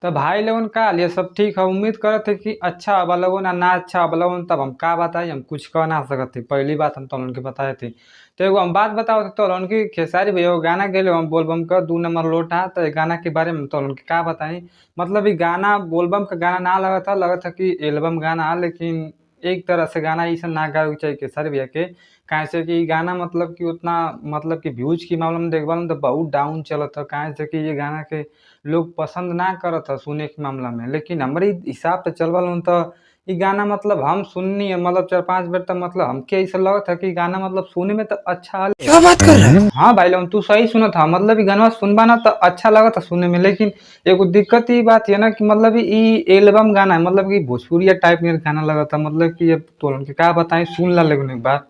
तो भाई लोगन का ये सब ठीक है, उम्मीद करत है कि अच्छा अब लोगन ना अच्छा अब लोगन, तब हम का बताई, हम कुछ कह ना सकत थी। पहली बात हम तो के बताए थे। तो एगो हम बात बताओ तो की खेसारी भैया गाना गेले हम बोलबम का 2 नंबर लोटा, तो गाना के बारे में तो के का बताई, मतलब ये गाना बोलबम का गाना ना लगता था, लगता था कि एल्बम गाना, लेकिन एक तरह से गाना ऐसा ना गावे चाहिए खेसारी भैया के, काहे से कि गाना मतलब कि उतना मतलब कि व्यूज के मामला में देखबा तो बहुत डाउन चलत है, काहे से कि ये गाना के लोग पसंद ना करत है सुने के मामला में। लेकिन हमारे हिसाब से चलबा तो ये गाना मतलब हम सुननी है मतलब 4-5 बेर तक, मतलब हमके ऐसा लगत है कि गाना मतलब सुने में तो अच्छा। क्या बात कर रहा है? हाँ भाई लोग तू सही सुनत था, मतलब ये गाना सुनबा ना तो अच्छा लगत है सुने में, लेकिन एगो दिक्कत ये बात है ना कि मतलब ये एल्बम गाना है, मतलब कि भोजपुरिया टाइप में गाना लगता है, मतलब कि अब तो उनके का बताएं, सुन ला लेकिन एक बार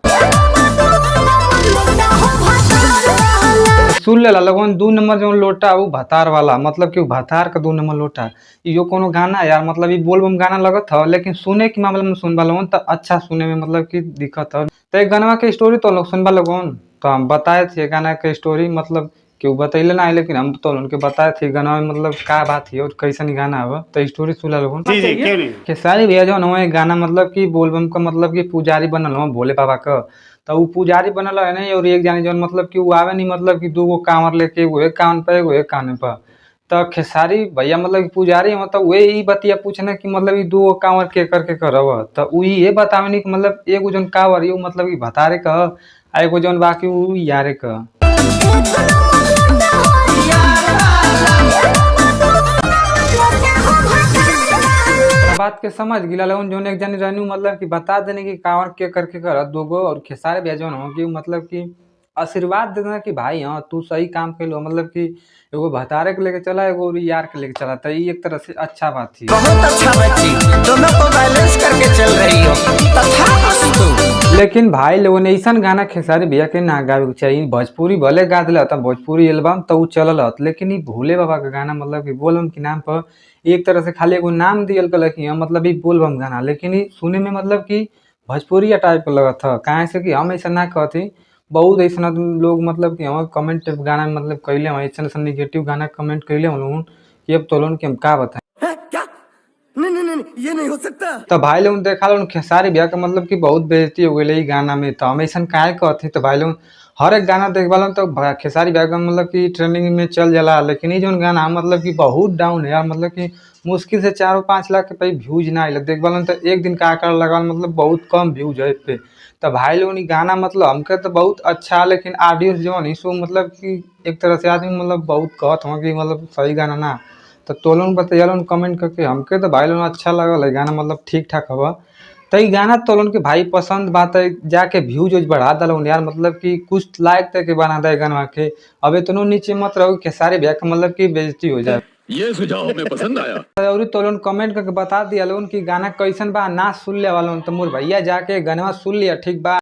सुन लेला लगन 2 नंबर जो लोटा वो भतार वाला, मतलब कि भतार का 2 नंबर लोटा, यो कोनो गाना यार, मतलब ये बोलबम गाना लगत है, लेकिन सुने के मामला में सुनबा लगन तो अच्छा सुने में मतलब कि दिक्कत है। तो एक गाना के स्टोरी तो लोग सुनबा लगन तो हम बताए थे गाना के स्टोरी, मतलब कि वो बतैले ना है, लेकिन हम तो उनके बताए थे गाना में मतलब का बात है और कैसन गाना है, तो स्टोरी सुना लोगन। जी जी क्यों नहीं। खेसारी भैया जो है गाना मतलब कि बोलबम का मतलब कि पुजारी बनल हो भोले बाबा का, तो वो पुजारी बनल है नहीं, और एक जानी जो मतलब कि वो आवे नहीं, मतलब कि 2 गो कांवर लेके, एगो एक कान पर एगो एक कान पर, तो खेसारी भैया मतलब कि पुजारी हो, तो वही बतिया पूछना कि मतलब ये 2 गो कांवर के करके करब, तो उ ये बतावे नहीं कि मतलब एगो जौन कांवर ये मतलब कि भतारे का आ एगो जौन बाकी उ यारे का। बात के समझ गिला लगन जोन एक जानी रहनी मतलब कि बता देने की कांवर के करके कर 2 गो, और खेसारी भैया जोन हो कि मतलब कि आशीर्वाद दे देना कि भाई हाँ तू सही काम कैलो, मतलब कि एगो भतारे के लेके चला एगो यार के लेके चला, तो ये एक तरह से अच्छा बात थी। बहुत अच्छा बच्ची, दोनों को बैलेंस करके चल रही हो, तथास्तु। लेकिन भाई लोगों ने ऐसा गाना खेसारी भैया के ना गावे के चाहिए, भोजपुरी भले गा दिला त भोजपुरी एल्बम तो उ चलल हत, लेकिन ये भोले बाबा का गाना मतलब कि बोलबम के नाम पर एक तरह से खाली एगो नाम दियल गल कि हाँ, मतलब ये बोलबम गाना, लेकिन ये सुने में मतलब कि भोजपुरी टाइप का लगत है, काहे से कि हम ऐसा ना कहती, बहुत ऐसा लोग मतलब कि हम कमेंट गाना मतलब कैले हैं, ऐसा ऐसा निगेटिव गाना कमेंट कैले हैं कि अब तोलन के हम का बताएं। क्या? नहीं नहीं नहीं ये नहीं हो सकता। तो भाई लोग देखा लोग खेसारी भैया का मतलब कि बहुत बेइज्जती हो गई गाना में, तो हम ऐसा काहे कहती, तो भाई लोग हर एक गाना देखबा लोग तो खेसारी भैया का मतलब कि ट्रेंडिंग में चल जाला, लेकिन ये जो गाना मतलब कि बहुत डाउन है यार, मतलब कि मुश्किल से 4 और 5 लाख के पे व्यूज ना आए, देखबा लोग तो एक दिन का आंकड़ा लगा मतलब बहुत कम व्यूज है पे। तो भाई लोग ये गाना मतलब हमके तो बहुत अच्छा, लेकिन ऑडियंस जो है सो मतलब कि एक तरह से आदमी मतलब बहुत कहत हो कि मतलब सही गाना ना, तो तोलन बतैलन कमेंट करके, हमके तो भाई लोग अच्छा लगल है गाना मतलब ठीक ठाक हवा, तो ये गाना तोलन के भाई पसंद बात है, जाके व्यूज व्यूज बढ़ा दल यार, मतलब कि कुछ लायक तक के बना दे गाना के, अब इतनो नीचे मत रहो खेसारी भैया के मतलब कि बेइज्जती हो जाए। ये सुझाव हमें पसंद आया। और तोलन कमेंट करके बता दिया लोगन कि गाना कैसन बा, ना सुन ले वालों तो मोर भैया जाके गाना सुन लिया ठीक बा।